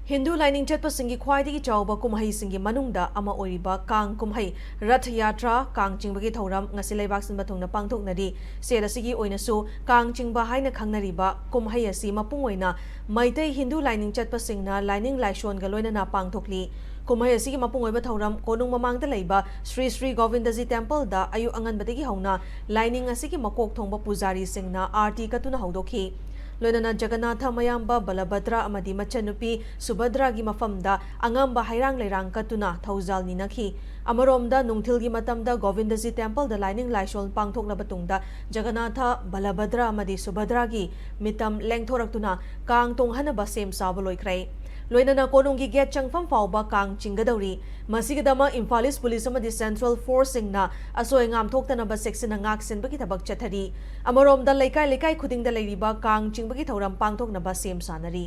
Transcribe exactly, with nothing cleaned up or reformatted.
ꯍꯤꯟꯗꯨ ꯂꯥꯏꯅꯤꯡ ꯆꯠꯄꯁꯤꯡꯒꯤ ꯈ꯭ꯋꯥꯏꯗꯒꯤ ꯆꯥꯎꯕ ꯀꯨꯝꯍꯩꯁꯤꯡꯒꯤ ꯃꯅꯨꯡꯗ ꯑꯃ ꯑꯣꯏꯔꯤꯕ ꯀꯥꯡ ꯀꯨꯝꯍꯩ, ꯔꯊ ꯌꯥꯇ꯭ꯔꯥ, ꯀꯥꯡ ꯆꯤꯡꯕꯒꯤ ꯊꯧꯔꯝ ꯉꯁꯤ ꯂꯩꯕꯥꯛ ꯁꯤꯟꯕ ꯊꯨꯡꯅ ꯄꯥꯡꯊꯣꯛꯅꯔꯤ꯫ ꯁ꯭ꯇꯦꯠ ꯑꯁꯤꯒꯤ ꯑꯣꯏꯅꯁꯨ ꯀꯥꯡ ꯆꯤꯡꯕ ꯍꯥꯏꯅ ꯈꯪꯅꯔꯤꯕ ꯀꯨꯝꯍꯩ ꯑꯁꯤ ꯃꯄꯨꯡ ꯑꯣꯏꯅ ꯃꯩꯇꯩ ꯍꯤꯟꯗꯨ ꯂꯥꯏꯅꯤꯡ ꯆꯠꯄꯁꯤꯡꯅ ꯂꯥꯏꯅꯤꯡ ꯂꯥꯏꯁꯣꯟꯒ ꯂꯣꯏꯅꯅ ꯄꯥꯡꯊꯣꯛꯂꯤ꯫ ꯀꯨꯝꯍꯩ ꯑꯁꯤꯒꯤ ꯃꯄꯨꯡ ꯑꯣꯏꯕ ꯊꯧꯔꯝ ꯀꯣꯅꯨꯡ ꯃꯃꯥꯡꯗ ꯂꯩꯕ ꯁ꯭ꯔꯤ ꯁ꯭ꯔꯤ ꯒꯣꯕꯤꯟꯗꯖꯤ ꯇꯦꯝꯄꯜꯗ ꯑꯌꯨꯛ ꯑꯉꯟꯕꯗꯒꯤ ꯍꯧꯅ ꯂꯥꯏꯅꯤꯡ ꯑꯁꯤꯒꯤ ꯃꯀꯣꯛ ꯊꯣꯡꯕ ꯄꯨꯖꯥꯔꯤꯁꯤꯡꯅ ꯑꯥꯔꯇꯤ ꯀꯠꯇꯨꯅ ꯍꯧꯗꯣꯛꯈꯤ꯫ ꯂꯣꯏꯅꯅ ꯖꯒꯟꯅꯥꯊ ꯃꯌꯥꯝꯕ ꯕꯂꯚꯗ꯭ꯔ ꯑꯃꯗꯤ ꯃꯆꯟꯅꯨꯄꯤ ꯁꯨꯚꯗ꯭ꯔꯥꯒꯤ ꯃꯐꯝꯗ ꯑꯉꯝꯕ ꯍꯩꯔꯥꯡ ꯂꯩꯔꯥꯡ ꯀꯠꯇꯨꯅ ꯊꯧꯖꯥꯜ ꯅꯤꯅꯈꯤ꯫ ꯑꯃꯔꯣꯝꯗ ꯅꯨꯡꯊꯤꯜꯒꯤ ꯃꯇꯝꯗ ꯒꯣꯕꯤꯟꯗꯖꯤ ꯇꯦꯝꯄꯜꯗ ꯂꯥꯏꯅꯤꯡ ꯂꯥꯏꯁꯣꯜ ꯄꯥꯡꯊꯣꯛꯂꯕ ꯇꯨꯡꯗ ꯖꯒꯟꯅꯥꯊ, ꯕꯂꯚꯗ꯭ꯔ ꯑꯃꯗꯤ ꯁꯨꯚꯗ꯭ꯔꯥꯒꯤ ꯃꯤꯇꯝ ꯂꯦꯡꯊꯣꯔꯛꯇꯨꯅ ꯀꯥꯡ ꯇꯣꯡꯍꯟꯅꯕ ꯁꯦꯝ ꯁꯥꯕ ꯂꯣꯏꯈ꯭ꯔꯦ꯫ ꯂꯣꯏꯅꯅ ꯀꯣꯅꯨꯡꯒꯤ ꯒꯦꯠ ꯆꯪꯐꯝ ꯐꯥꯎꯕ ꯀꯥꯡ ꯆꯤꯡꯒꯗꯧꯔꯤ꯫ ꯃꯁꯤꯒꯤꯗꯃꯛ ꯏꯝꯐꯥꯜ ꯏꯁ ꯄꯨꯂꯤꯁ ꯑꯃꯗꯤ ꯁꯦꯟꯇ꯭ꯔꯦꯜ ꯐꯣꯔꯁꯁꯤꯡꯅ ꯑꯁꯣꯏ ꯑꯉꯥꯝ ꯊꯣꯛꯇꯅꯕ ꯆꯦꯛꯁꯤꯟꯅ ꯉꯥꯛ ꯁꯦꯟꯕꯒꯤ ꯊꯕꯛ ꯆꯠꯊꯔꯤ꯫ ꯑꯃꯔꯣꯝꯗ ꯂꯩꯀꯥꯏ ꯂꯩꯀꯥꯏ ꯈꯨꯗꯤꯡꯗ ꯂꯩꯔꯤꯕ ꯀꯥꯡ ꯆꯤꯡꯕꯒꯤ ꯊꯧꯔꯝ ꯄꯥꯡꯊꯣꯛꯅꯕ ꯁꯦꯝ ꯁꯥꯅꯔꯤ꯫